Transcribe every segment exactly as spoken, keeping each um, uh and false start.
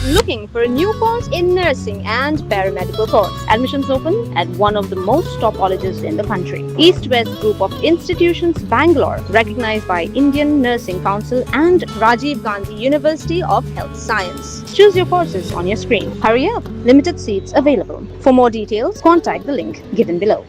Looking for a new course in nursing and paramedical course? Admissions open at one of the most top colleges in the country. East West Group of Institutions, Bangalore, recognized by Indian Nursing Council and Rajiv Gandhi University of Health Science. Choose your courses on your screen. Hurry up, limited seats available. For more details, contact the link given below.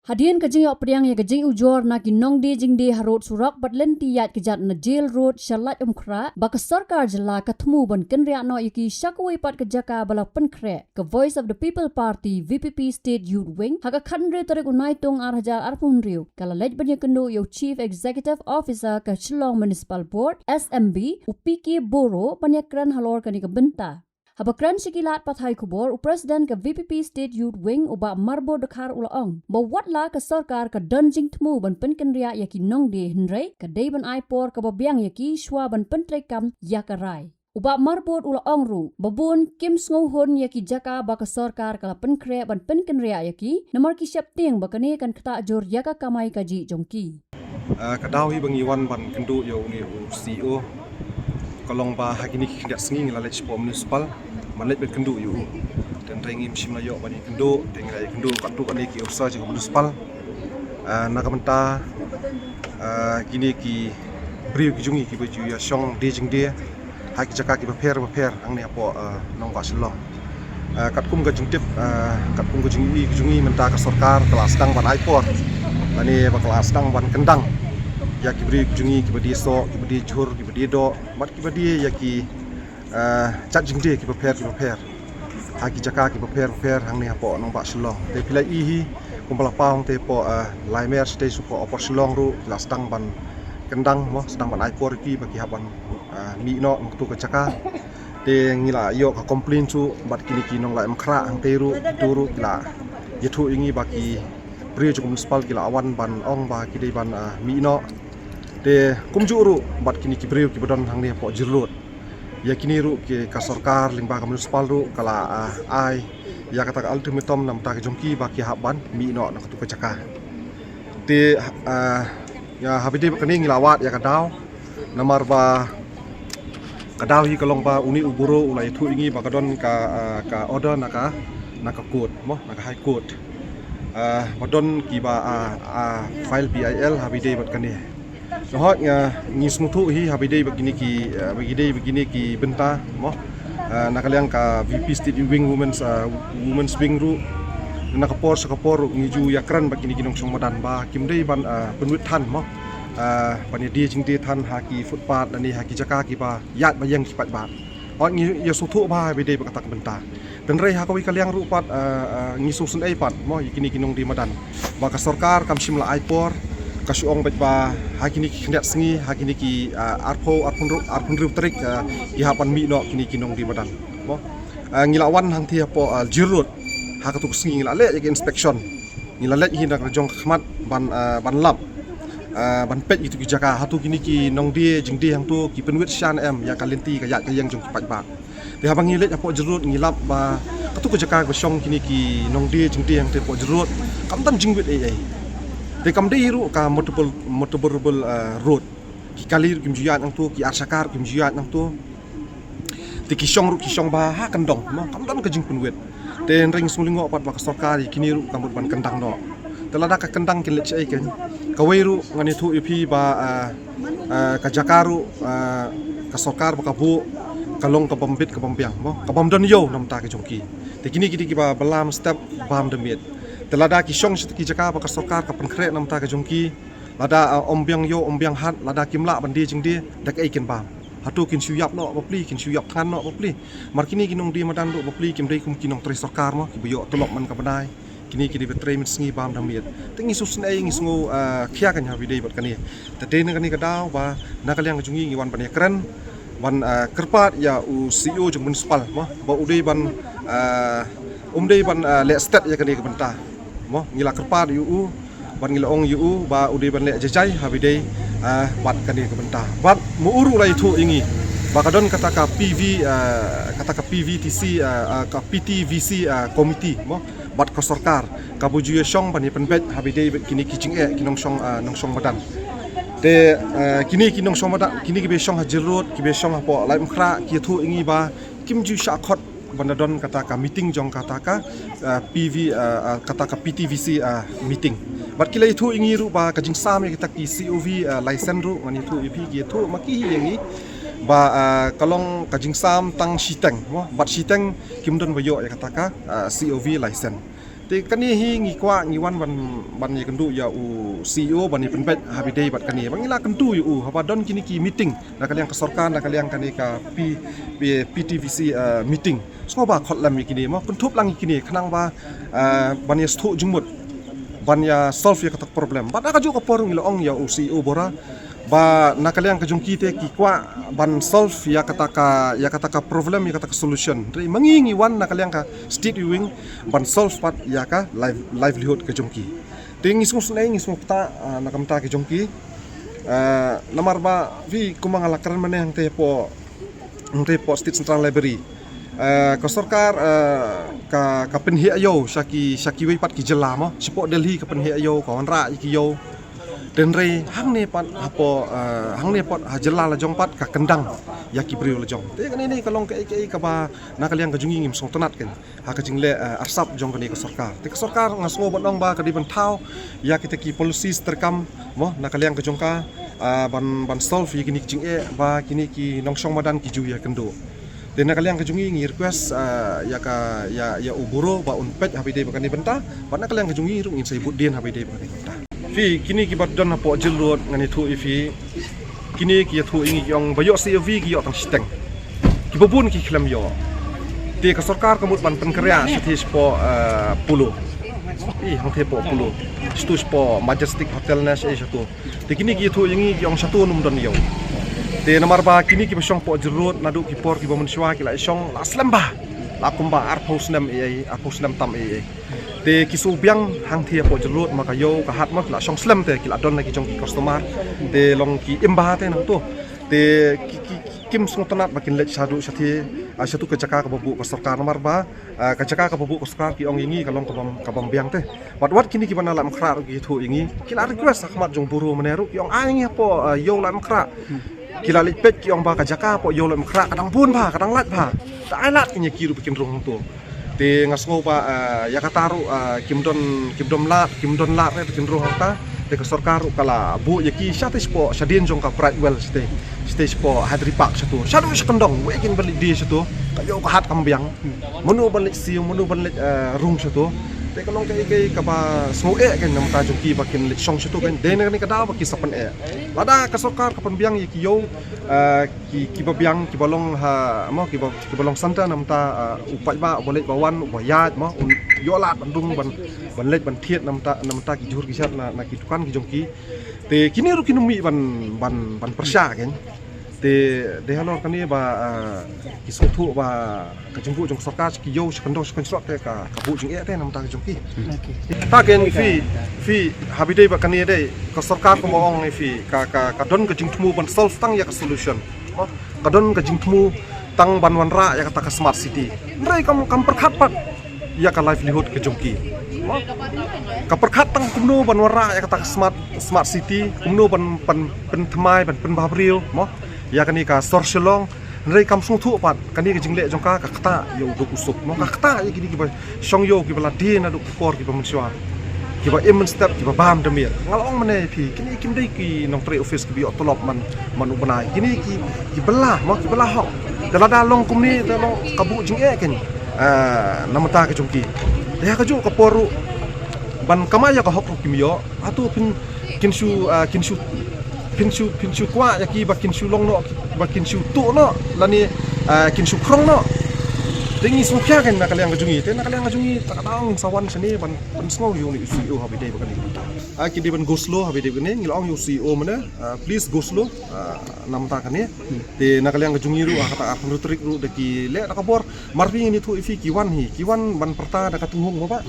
Hadien ka jingïoh pdiang ïa ka jingujor na ki nongdie jingdie harud surok bad lynti ïaid kjat na Jail Road sha Laitumkhrah, ba ka sorkar jylla ka thmu ban kynriah noh ïa ki sha kawei pat ka jaka ba la pynkhreh, ka Voice of the People Party, V P P State Youth Wing, ha ka khathynriew tarik u Naitung ar hajar arphew hynriew, ka la leit ban ïakynduh ïa u Chief Executive Officer ka Shillong Municipal Board, S M B, u P K Boro, ban ïakren halor kane ka bynta. Haba kren sha ki lad pathai khubor, u President ka V P P State Youth Wing, u Bah Marbot Dkhar, u la ong ba wat la ka sorkar ka don jingthmu ban pynkynriah ïa ki nongdie, hynrei ka dei ban ai por kaba biang ïa ki shwa ban pyntreikam ïa ka rai. U Bah Marbot u la ong ruh ba bun kim sngewhun ïa ki jaka ba ka sorkar ka la pynkhreh ban pynkynriah ïa ki, namar ki sheptieng ba kane kan ktah jur ïa ka kamai kajih jong ki. Ah, ka daw hi ba ngi wan ban kynduh ïa une u C E O, ka long ba ha kine ki khyndiat sngi ngi la leit shapoh municipal ban leit ban kynduh ïa u. Te hynrei ngim shym la ïoh ban ïakynduh, te ngi la ïakynduh katto katne ki officer jong ka municipal. Ah, na ka bynta, ah, kine ki briew ki jong ngi kiba ju ïashong die jingdie ha ki jaka kiba pher bapher hangne hapoh, ah, nongbah Shillong. Ah, katkum ka jingtip, ah, katkum ka jingïohi ka jong ngi, mynta ka sorkar ka la sdang ban ai por lane ba ka la sdang ban kyndang ïa ki briew ki jong ngi kiba die soh, kiba die jhur, kiba die doh bad kiba die ïa ki, ah, jait jingdie kiba pher kiba pher ha ki jaka kiba pher bapher hangne hapoh nongbah Shillong. Te phi la ïohi hi kumba la paw hangtei hapoh, ah, Laimer shatei sha hapoh Upper Shillong ruh ki la sdang ban kyndang mo, sdang ban ai por ïa ki ba ki hap ban, ah, mih noh na katu ka jaka. Te ngi la ïoh ka complain ruh bad kine ki nonglait mkhrah hangtei ruh, kito ruh ki la ïathuh ïa ngi ba ki briew jong ka municipal ki la wan ban ong ba ki dei ban, ah, mih noh. Te kumjuh ruh bad kine ki briew kiba don hangne hapoh Jail Road, ïa kine ruh ki, ka sorkar lyngba ka municipal ruh ka la, ah, ai ïa kata ka ultimatum na bynta ka jong ki ba ki hap ban mih noh na katu ka jaka. Te, ah, ïa, haba ïadei bad kane ngi la wad ïa ka daw, namar ba ka daw hi ka long ba une u bro u la ïathuh ïa ngi ba ka don ka, ah, ka order na ka, na ka court mo, na ka High Court, ah, ba don kiba, ah, ah, file P I L haba ïadei bad kane. Te hooid, ah, ngi sngewthuh hi haba ïadei bad kine ki, ah, haba ïadei bad kine ki bynta mo, ah, na ka liang ka V P State Youth Wing, Women's, ah, Women's Wing ruh, na ka por sha ka por ruh ngi ju ïakren bad kine ki nongshong madan ba kim dei ban, ah, pynwit than mo, ah, ban ïadie jingdie than ha ki footpath lane ha ki jaka kiba ïaid ba ïeng ki paidbah. Hooid, ngi ïa sngewthuh bha haba ïadei bad kata ka bynta. Te hynrei ha kawei ka liang ruh pat, ah, ah, ngi sngewsynei pat mo ïa kine ki nongdie madan ba ka sorkar kam shym la ai por, ka shu ong beit ba ha kine ki khyndiat sngi, ha kine ki, ah, arphew, arphew hynriew, arphew hynriew tarik, ah, ki hap ban mih noh kine ki nongdie madan mo. Ah, ngi la wan hangtei hapoh, ah, Jail Road ha katu ka sngi, ngi la leh ïa ka inspection, ngi la leit hi na ka jong ka khmat ban, ah, ban lap, ah, ban peit ïa kitu ki jaka, hato kine ki nongdie jingdie hangto ki pynwit shisha ne em ïa ka lynti ka ïaid ka ïeng jong ki paidbah. Te haba ngi leit hapoh Jail Road ngi lap ba katu ka jaka kaba shong kine ki nongdie jingdie hangtei hapoh Jail Road kam don jingwit ei ei. Te kam dei ruh ka motorable, motorable, ah, road. Ki kali ruh kim ju ïaid hangto, ki arshaka ruh kim ju ïaid hangto. Te ki shong ruh ki shong bha ha kyndong mo, kam don ka jingpynwit. Te hynrei ngi sngewlyngngoh pat ba ka sorkar ïa kine ruh ka mut ban kyndang noh. Te lada ka kyndang kin leit shaei kein? Kawei ruh ngan ïathuh ïa phi ba, ah, ah, ka jaka ruh, ah, ka sorkar ba ka buh ka long ka bym bit ka bym biang mo, ka bym don ïew na bynta ka jong ki. Te kine ki dei kiba bylla mynstep bam da miet. Te lada ki shong sha ki jaka ba ka sorkar ka pynkhreh na bynta ka jong ki, lada, ah, ym biang ïew ym biang hat, lada kim lah ban die jingdie, da kaei kin bam? Hato kin shu ïap noh bapli, kin shu ïap thngan noh bapli? Namar kine ki nongdie madan ruh bapli kim dei kum ki nongtrei sorkar mo, kiba ïoh tulop man ka bnai. Kine ki dei ba trei mynsngi bam da miet. Te ngi sngewsynei, ngi sngew, ah, khia kein haba ïadei bad kane. Te dei na kane ka daw ba na ka liang ka jong ngi ngi wan ban ïakren, ban, ah, kyrpad ïa u C E O jong municipal mo, ba u dei ban, ah, um dei ban, ah, leh stet ïa kane ka bynta mo. Ngi la kyrpad ïa u, bad ngi la ong ïa u ba u dei ban leh jai jai haba ïadei, ah, bad kane ka bynta. Bad ma u ruh u la ïathuh ïa ngi ba ka don kata ka P V, ah, kata ka P V T C, ah, ah, ka P T V C, ah, committee mo, bad ka sorkar kaba ju ïashong ban ïapynbeit haba ïadei bad kine ki jingeh ki nongshong, ah, nongshong madan. Te, ah, kine ki nongshong madan, kine kiba ïashong ha Jail Road, kiba ïashong hapoh Laitumkhrah, ki ïathuh ïa ngi ba Kim ju shah khot ban da don kata ka meeting jong kata ka, uh, P V, uh, uh, kata ka P T V C, uh, meeting. Bad ki la ïathuh ïa ngi ruh ba ka jingsam ïa kita ki C O V, uh, license ruh, ngan ïathuh ïa phi, ki ïathuh ma ki hi ïa ngi ba, uh, ka long ka jingsam tang shiteng mo, bad shiteng kim don ba ïoh ïa kata ka, uh, C O V license. Te kane hi ngi kwah, ngi wan ban, ban ïakynduh ïa u C E O ban ïapynbeit ha ba ïadei bad kane. Ba ngi la kyntu ïa u haba don kine ki meeting na ka liang ka sorkar, na ka liang kane ka P, P, P T V C, uh, meeting. Sngewbha khot lem ïa kine mo, kynthup lang ïa kine khnang ba, uh, ban ïa sngewthuh jingmut, ban ïa solve ïa kata ka problem. Bad ha kajuh ka por ngi la ong ïa u C E O Bora ba na ka liang ka jong ki te ki kwah ban solve ïa kata ka, ïa kata ka problem, ïa kata ka solution. Hynrei ma ngi ngi wan na ka liang ka state wing ban solve pat ïa ka live-, livelihood ka jong ki. Te ngi sngewsynei, ngi sngewkta, ah, na ka bynta ka jong ki. Ah, namar ba phi, kumba nga la kren mynne hangtei hapoh, hangtei hapoh State Central Library. Ah, ka sorkar, ah, ka, ka pynheh ïew sha ki, sha kiwei pat ki jylla mo. Shapoh Delhi ka pynheh ïew, ka wanrah ïa ki ïew. Hynrei hangne pat hapoh, ah, hangne pat ha jylla la jong pat ka kyndang ïa ki briew la jong. Te kane ne ka long kaei kaei kaba na ka liang ka jong ngi ngim sngewtynnat kein ha ka jingleh, ah, arsap jong kane ka sorkar. Te ka sorkar nga sngew ban ong ba ka dei ban thaw ïa kita ki policies treikam mo na ka liang ka jong ka, ah, ban, ban solve ïa kine ki jingeh ba kine ki nongshong madan ki ju ïakynduh. Te na ka liang ka jong ngi ngi request, ah, ïa ka, ïa, ïa u Buro ba un peit ha ba ïadei bad kane ka bynta, bad na ka liang ka jong ngi ruh ngin sa ïabud dien ha ba ïadei bad kane ka bynta. Phi, kine kiba don hapoh Jail Road ngan ïathuh ïa phi. Kine ki ïathuh ïa ngi ki ong ba ïoh C O V ki ïoh tang shiteng. Kiba bun ki khlem ïoh. Te ka sorkar ka mut ban pynkhreh shathie shapoh, eh, Polo. Ih, hangthie hapoh Polo. Shatu shapoh Majestic Hotel ne shaei shatu. Te kine ki ïathuh ïa ngi ki ong shatu ym don ïew. Te namar ba kine kiba shong hapoh Jail Road naduh ki por kiba mynshuwa ki la shong la slem bha. La kumba arphew snem ei ei, arphew snem tam ei ei. Te ki shu biang hangthie hapoh Jail Road ma ka ïew ka hat ma ki la shong slem te ki la don la ki jong ki customer. Te long ki im bha te nangto. Te ki, ki, ki kim sngewtynnat ba kin leit shaduh shathie, ah, shatu ka jaka kaba buh ka sorkar namar ba, ah, ka jaka kaba buh ka sorkar ki ong ïa ngi ka long kabym, kabym biang te. Wat wat kine kiba na Laitumkhrah ruh ki ïathuh ïa ngi. Ki la request ha khmat jong u Buro mynne ruh ki ong ai ïa ngi hapoh, ah, ïew Laitumkhrah. Ki la leit peit ki ong ba ka jaka hapoh ïew Laitumkhrah ka dang bun bha, ka dang lait bha. Ta ai lad kin ïa ki ruh ba kin rung hangto. Te nga sngew ba, ah, ïa kata ruh, ah, kim don, kim don lad, kim don lad re ba kin rung hangta. Te ka sorkar ruh ka la buh ïa ki shatei shapoh, shadien jong ka Pride Well shatei. Shatei shapoh Hyderabad shatu. Shaduh sha kyndong, wei kin ban leit die shatu. Ka ïew ka hat kam biang. Mano ban leit siew, mano ban leit, eh, rung shatu. Te ka long kaei kaei kaba sngew eh kein namar ka jong ki ba kin leit shong shatu kein. Dei na kane ka daw ba ki sa pyneh. Lada ka sorkar ka pynbiang ïa ki ïew, eh, ki, kiba biang, kiba long ha, mo, kiba, kiba long center namar, eh, u paidbah uba leit ba wan, uba ïaid, mo, un ïoh lad ban rung ban, ban leit ban thied namar, namar ki jhur ki shat na, na ki dukan ki jong ki. Te kine ruh kin ym mih ban, ban, ban pyrshah kein. Te dei halor kane ba, ah, ki sngewthuh ba ka jingbuh jong ka sorkar sha ki ïew sha kyndong sha kyndong te ka, ka buh jingeh te namar ka jong ki. Ta kein phi, phi ha ba ïadei bad kane dei ka sorkar kumba ong ïa phi ka, ka, ka don ka jingthmu ban solve tang ïa ka solution. Ka don ka jingthmu tang ban wanrah ïa kata ka smart city. Hynrei kam, kam pyrkhat pat ïa ka livelihood ka jong ki. Ka pyrkhat tang kumno ban wanrah ïa kata ka smart, smart city, kumno ban, ban pynthymmai, ban pynbha briew mo ïa kane ka sor Shillong. Hynrei kam sngewthuh pat kane ka jingleh jong ka, ka ktah ïa u duk u suk mo, ka ktah ïa kine kiba shong ïew kiba la die naduh ki por kiba mynshuwa, kiba im mynstep, kiba bam da miet. Nga la ong mynne ïa phi, kine kim dei ki nongtrei office kiba ïoh tulop man, man u bnai. Kine ki, ki bylla mo, ki bylla hok. Te lada long kumne te long ka buh jingeh kein, ah, namar ka jong ki. Te ha kajuh ka por ruh ban kamai ïa ka hok ruh kim ïoh. Hato phin, kin shu, ah, kin shu, phin shu, phin shu kwah ïa ki ba kin shu long noh, ba kin shu tuh noh lane, ah, kin shu khrong noh. Te ngi sngewkhia kein na ka liang ka jong ngi, te na ka liang ka jong ngi ta ka daw ngin sa wan shane ban pynsngew ïa une u C E O ha ba ïadei bad kane. Ah, ki dei ban go slow ha ba ïadei bad kane, ngi la ong ïa u C E O mynne, ah, please go slow, ah, namar kane. Te na ka liang ka jong ngi ruh, ah, kata arphew tarik ruh da ki leh da ka bor. Mar phi ngin ïathuh ïa phi ki wan hi, ki wan ban pyrta da ka tynghung mo ba.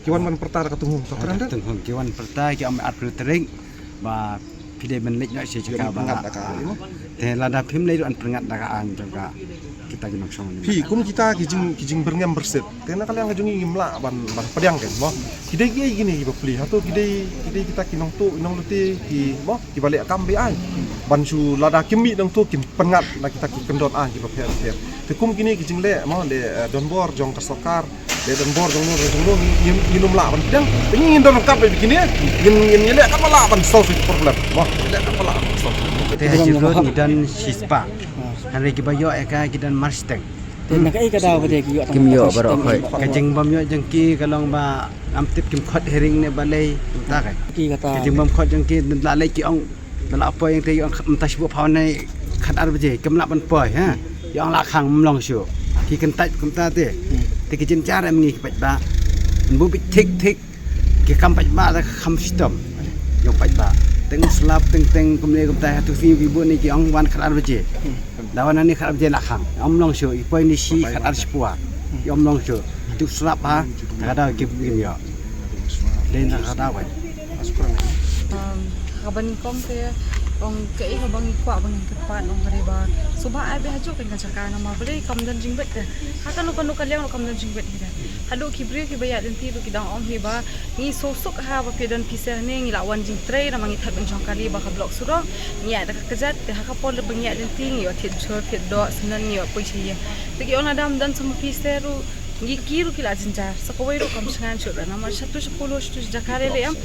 Ki wan ban pyrta da ka tynghung. Ka tynghung ki wan pyrta ki ong arphew tarik. Ba phi dei ban leit noh sha jaka ba la. Te lada phim leit ruh yn pyngngad da ka aiñ jong ka kita ki nongshong. Phi kum kita ki jing, ki jingbyrngem byrsit. Te na ka liang ka jong ngi ngim lah ban, ban pdiang kein mo. Ki dei kiei kine kiba plie? Hato ki dei, ki dei kita ki nongtuh nonglute ki mo, kiba leh kam be-aiñ? Ban shu lada kim mih nangto kin pyngngad na kita ki kyndon aiñ kiba pher pher. Te kum kine ki jingleh mo, leh, eh, donbor jong ka sorkar, leh donbor jong no jong no, ngin, ngin ym lah ban pdiang. Te ngin don ryngkat bad kine, ngin, ngin leh katba lah ban solve ïa ki problem mo, ngin leh katba lah ban solve. Te ha Jyrot ngi don shispah. Hynrei kiba ïoh ïa ka ki don marshiteng. Te na kaei ka daw ba dei ki ïoh tang? Kim ïoh baroh khoit. Ka jingbym ïoh jong ki ka long ba ngam tip kim khot hearing ne balei, kumta ka. Ki kata. Ka jingbym khot jong ki, la leit ki ong, la poi ïa ki ong mynta shu phaw ne khatar baje, kim lah ban poi ha. Ki ong la khang, ym long shuh. Ki kyntait kumta te. Te ki jynjar em ngi ki paidbah. Bun bit thik thik. Ki kam paidbah da ka kam shitom. Ïa paidbah. Teng slap teng teng kumne kumta ha tu sngi ki bun ne ki ong wan khatar baje. Da wan ne khatar baje la khang. Ym long shuh, i poi ne shi khatar shipua. Ym long shuh. Tu slap ha. Ka daw kim kim ïoh. Dei na ka daw ban. Um, ha kaba nyngkong te ong kaei kaba ngi kwah ba ngin kyrpad ong hynrei ba sngewbha ai beit ha juk ka jaka namar balei kam don jingbit te. Ha kano kano ka liang ruh kam don jingbit hi te. Haduh ki briew kiba ïaid lynti ruh ki dang ong hi ba ngi sngewsuk ha ba phi don pisa hangne, ngi la wan jingtrei namar ngi thait ban shong kali ba ka block surok. Ngi ïaid da ka kjat te ha ka por ba ngi ïaid lynti ngi ïoh thied jhur thied doh, syndon ngi ïoh poi sha ïing. Te ki ong lada ym don sum pisa ruh ngi ki ruh ki la jynjar. Sa kawei ruh kam shngaiñ shuh namar shatu sha Polo shatu sha jaka lei lei em.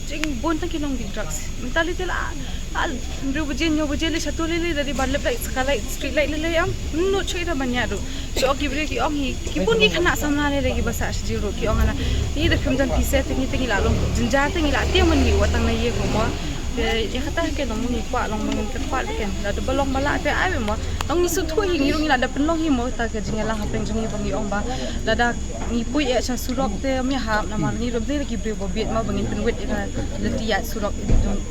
Jingbun tang ki nong ki drugs. Mynta lei te la, la hynriew baje hynñiew baje lei shatu lei lei, da dei ba lep light, saka light, street light lei lei em. Ym nud shuh ïa da ban ïaid ruh. Shu ki briew ki ong hi, ki bun ki khynnah samla lei lei kiba sah sha Jyrot ki ong ala. Ngi da phim don pisa te ngi te ngi la long jynjar te ngi la tieng ban ngi wat tang na ïing mo. Te ïa kata hi ken long ngi kwah long ba ngin kyrpad hi ken. Lada ba long ba lah te ai mo. Long ngi sngewthuh hi ngi ruh ngi la da pynlong hi mo ta ka jingïalang hapdeng jong ngi ba ngi ong ba lada ngi poi eh sha surok te ym ïahap namar ngi ruh dei ki briew ba bieit mo ba ngin pynwit ïa ka lynti ïaid surok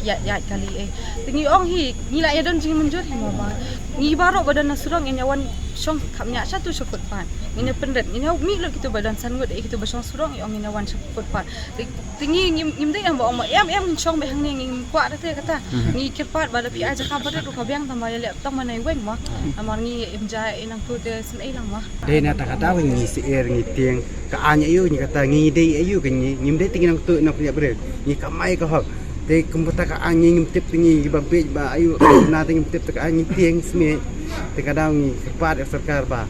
ïaid ïaid kali eh. Te ngi ong hi ngi la ïa don jingmynjur hi mo ba ngi baroh ba don na surok ngin ïa wan shong khapngiah shatu sha footpath. Ngin ïa pynrit ngin ïa mih lut kito ba don san ngut eh kito ba shong surok ngi ong ngin ïa wan sha footpath. Te te ngi ngim ngim dei em ba ong ba em em ngin shong beit hangne ngim kwah da te kata. Ngi kyrpad ba da phi ai jaka ba rit ruh ka biang tang ba ïa leh tang ba nai weng mo. Namar ngi im ja i nangtu te sngewsih lang mo. Dei na ta kata weng ngi syier ngi tieng ka aiñ aïu ngi kata ngi dei aïu ka ngi ngim dei te ngi nangtu nang pynïap rit ngi kamai ka hok. Te kum kata ka aiñ ngi ngim tip te ngi ba bej ba aïu na te ngim tip te ka aiñ ngi tieng smiej. Te ka daw ngi kyrpad ïa sorkar ba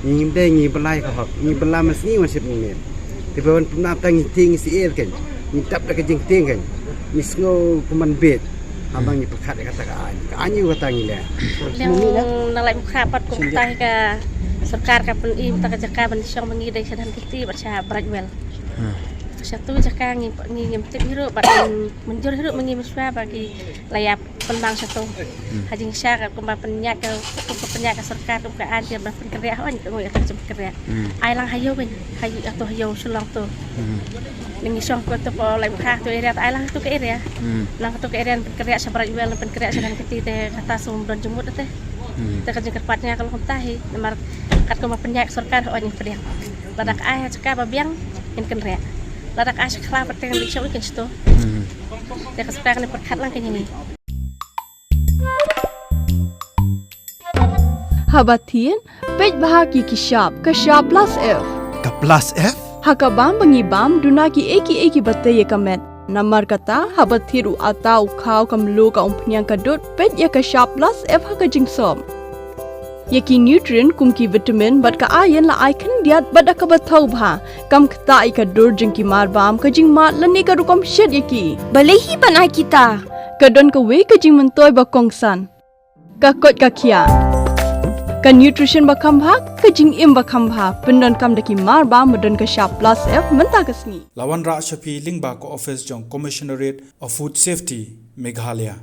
ngi ngim dei ngi bylai ka hok ngi bylai man sngi wan ship ngi miet. Te ba wan pynap ta ngi tieng ngi syier kein ngi dap da ka jingtieng kein ngi sngew kum ban bej. Haba ngi pyrkhat ïa kata ka aiñ ka aiñ ïa kata ngi leh. Liang na Laitumkhrah pat kum kata hi ka sorkar ka pyni mynta ka jaka ban shong ba ngi dei sha Dhankheti bad sha Brightwell. Shatu jaka ngi ngi ngim tip hi ruh bad ngim mynjur hi ruh ba ngi mynshuwa ba ki la ïa pynbang shatu. Ha jingshisha ka kumba pynïaid ka kumba pynïaid ka sorkar kum ka aiñ te ba pynkynriah hooid ka ngoi ïa ka jingpynkynriah. Ai lang ha ïew kein ha ïew ïa to ha ïew Shillong to. Ngi shong ko to ko Laitumkhrah to area to ai lang to ka area. Lang to ka area pynkynriah sha Brightwell pynkynriah sha Dhankheti te kata sum don jingmut te. Te ka jingkyrpad nga ka long kumta hi namar kat kumba pynïaid ka sorkar hooid ngi pdiang. Lada ka ai ha jaka ba biang ngin kynriah. Lada ka ai sha khla pateng li shong kin shto. Te ka sorkar kan pyrkhat lang kein ïa ngi. Haba thied peit bha ki ki shap ka shap plus F. Ka plus F? Ha ka bam ba ngi bam duna ki ei ki ei kiba tei ïa ka met. Namar kata haba thied u ata u khaw ka mluh ka umphniang ka dud peit ïa ka shap plus F ha ka jingsop. Ïa ki nutrient kum ki vitamin bad ka iron la ai khyndiat bad da kaba thaw bha. Kam ktah ïa ka dur jong ki mar bam ka jingmad lane ka rukom shet ïa ki. Balei hi ban ai kita? Ka don kawei ka jingmyntoi ba kongsan. Ka koit ka khiah. Ka nutrition ba kham bha, ka jingim ba kham bha, pyndonkam da ki mar bam ba don ka shap plus F mynta ka sngi. La wanrah sha phi lyngba ka office jong Commissionerate of Food Safety, Meghalaya.